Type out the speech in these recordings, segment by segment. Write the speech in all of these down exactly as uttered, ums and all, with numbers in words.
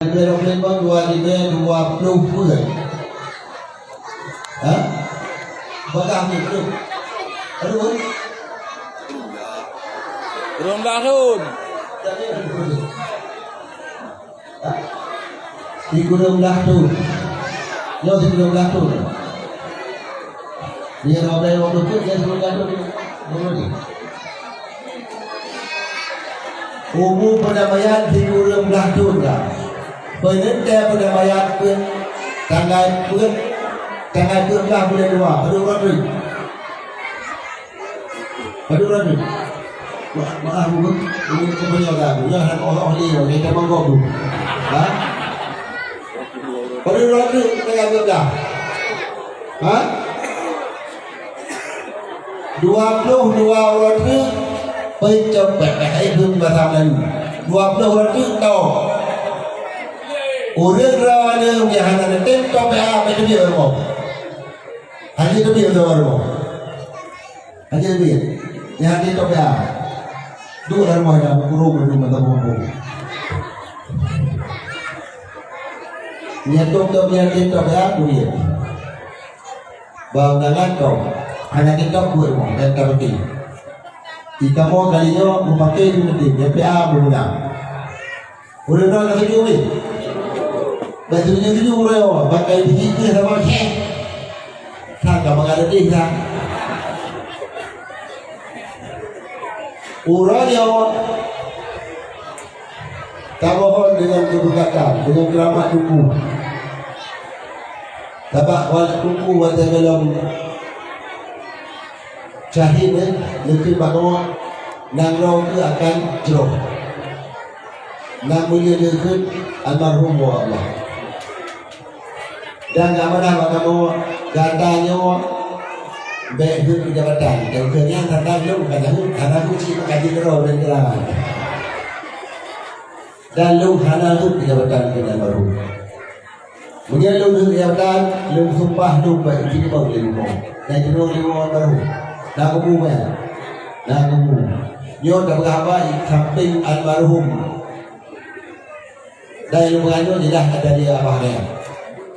Dua ribu dua puluh peuet. Ha? Bagah peuet. Aduh. Ureueng blah thon. Sikureueng blah thon. Nyoe sikureueng blah thon. Dia lima belas lima puluh peuet, dia sikureueng blah thon. Umu peunabayan sikureueng blah thon dah. Peuneuntée peunabayan peuet tanggai peuet, tanggai peuet blah buleuen dua. Padub uroe treuk? Padub uroe treuk? Wah, maaf, Bu. Ini kebanyakan. Ya, hana oh, oh, ni, oh, ni, teman kau, Bu. Ha? Padub uroe treuk tanggai peuet blah? Ha? Dua ploh dua uroe treuk, peucok bak hai beueng basa Melayu. Dua ploh uroe treuk tôb. Ureueng droeneuh nyang hana neutem tôb, bèk teubiet rumoh. Hana teubiet rumoh. Hana teubiet. Nyang hana tôb, bèk. Duek lam rumoh dah, beukurong lam rumoh, lam rumoh. Nyang tôb, tôb, nyang hana tôb, bèk teubiet. Bak undangan kau, hana teutab buet rumoh dan tabeuti. Di kamoe kali nyoe meupaké di meudeh, B P A meuguda. Ureueng droe ka setuju weh? Bak setuju-setuju ureueng nyoe, bak kai biji keu sama syeh. Sang ka mangat leudeh sang. Uroe nyoe, tamohon deungon keubeukatan, deungon keuramat Teungku. Sabab watée Teungku watée gohlom syahid, eh, neukheun bak kamoe, nanggroe keuh akan jroh. Nang meuleueh neukheun almarhum, ya Allah. Dan amanah bak kamoe, gata nyoe bèk heuet keu jabatan. Dan keu nyan gata lôn ka jaheuet, hana heuet cit meukaji keudroe dan keurangan. Dan lôn hana heuet keu jabatan keu almarhum. Meunyoe lôn heuet keu jabatan, lôn sumpah lôn bèk jiteurimong lé lôn. Dan jiteurimong lé lôn almarhum. Na kubu meunan. Na kubu. Nyoe tapeugah haba sampéng almarhum. Dan ilmu nyoe jeulaih ata dia abah nyan.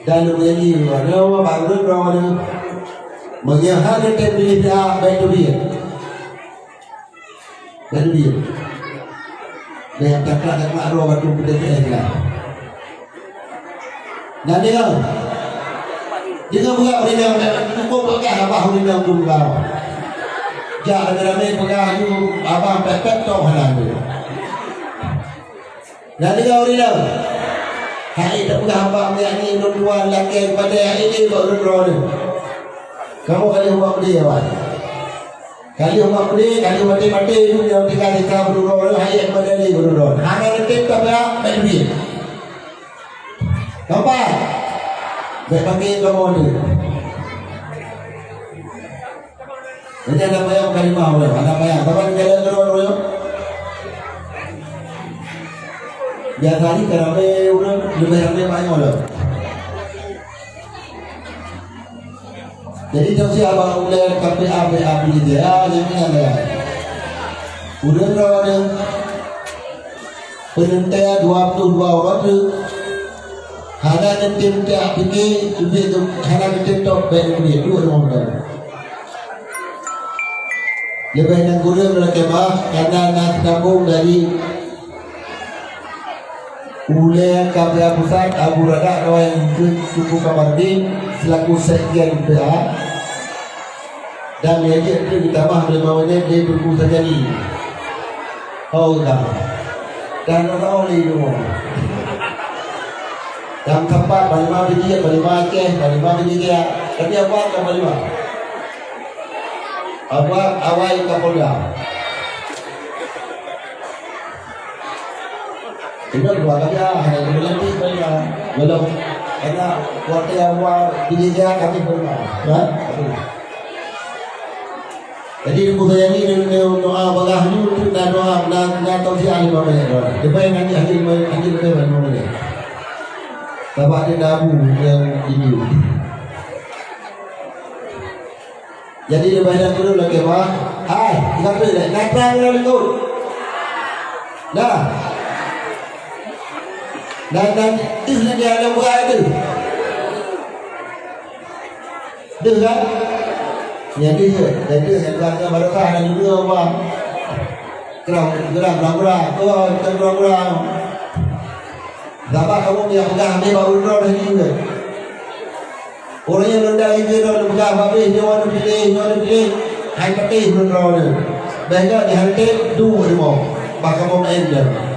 Dan ilmu nyan jih, nyoe bak ureueng droeneuh, meunyoe hana tem piléh pihak, bèk teubiet. Bèk teubiet. Bèk takrak-takrak droe bak P T P S nyan. Nyan deungoe. Deungoe peugah ureueng nyan, cukup peugah abah ureueng nyan dum bang. Jak ramé-ramé peugah aju abah pèt-pèt tong hana tu. Nyan deungoe ureueng nyoe. Hai tapeugah haba meunyoe nyoe lôn tuan lakée keudeh hai lé bak ureueng droeneuh. Kamoe ka lheueh umat peudeh awai. Ka lheueh umat peudeh, ka lheueh maté-maté lôn nyang tinggai di ka ureueng droeneuh hai keudeh lé ureueng droeneuh. Hana neutem tabak bèk duek. Nampak? Bèk panggil kamoe tu. Jadi hana payah kalimah ureueng, hana payah. Saban jalan keudroe ureueng. Biasa ni ka ramé ureueng, leubeh ramé banyoe lom. Jadi teusiah bak ulèe K P A P A P D J A nyang ingat ya. Ureueng droeneuh Peuneuntée dua ploh dua uroe treuk, hana neutem jak pike, ubit hana neutem tôb bèk neubri, duek rumoh meunan. Leubeh nyan kureueng lakée meuah, kana na seutabong dari ulèe K P A Pusat Abu Radak Rawai Eungkeut Suku Kamardin selaku sekjen P A. Dan lheuh jeuet treuk jitamah lé Maulid lé Teungku Sajali. Ho ka. Dan ho lé nyoe. Dan teumpat panglima Pidie, panglima Aceh, panglima Pidie. Tapi awak ka panglima. Awak awai Kapolda. Ingat dua kali ah, hana dilantik panglima. Belum. Karena waktu awal Pidie kami panglima. Kan? Jadi, Teungku Sajali, neu-, neu-, doa bagaih nyoe tu na doa, na, na tausiah lima menit doa. Leubeh nyan ahli, ahli leubeh lima menit. Sabab dia na abu nyang ini. Jadi, leubeh nyan turun lagi, bah. Hai, kita tu, na trang na likot. Dah. Dan, dan deuh lé nyan nyang beurai deuh. Deuh kan? Nyan deuh, nyan deuh, nyan deuh, nyan barokah, nyan deuh, Abang. Kurang, kurang, kurang, kurang. Oh, kurang, kurang, kurang. Sabab kamoe nyang peugah, amé bak uroe droe lagèe nyan. Ureueng nyang nunda lagèe nyan, neupeugah, babeh, nyoe neupiléh, nyoe neupiléh. Hai patéh uroe droe nyan. Bèk gak di hareuté, duek rumoh. Bah kamoe maén nyan.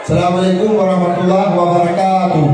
Assalamualaikum warahmatullahi wabarakatuh.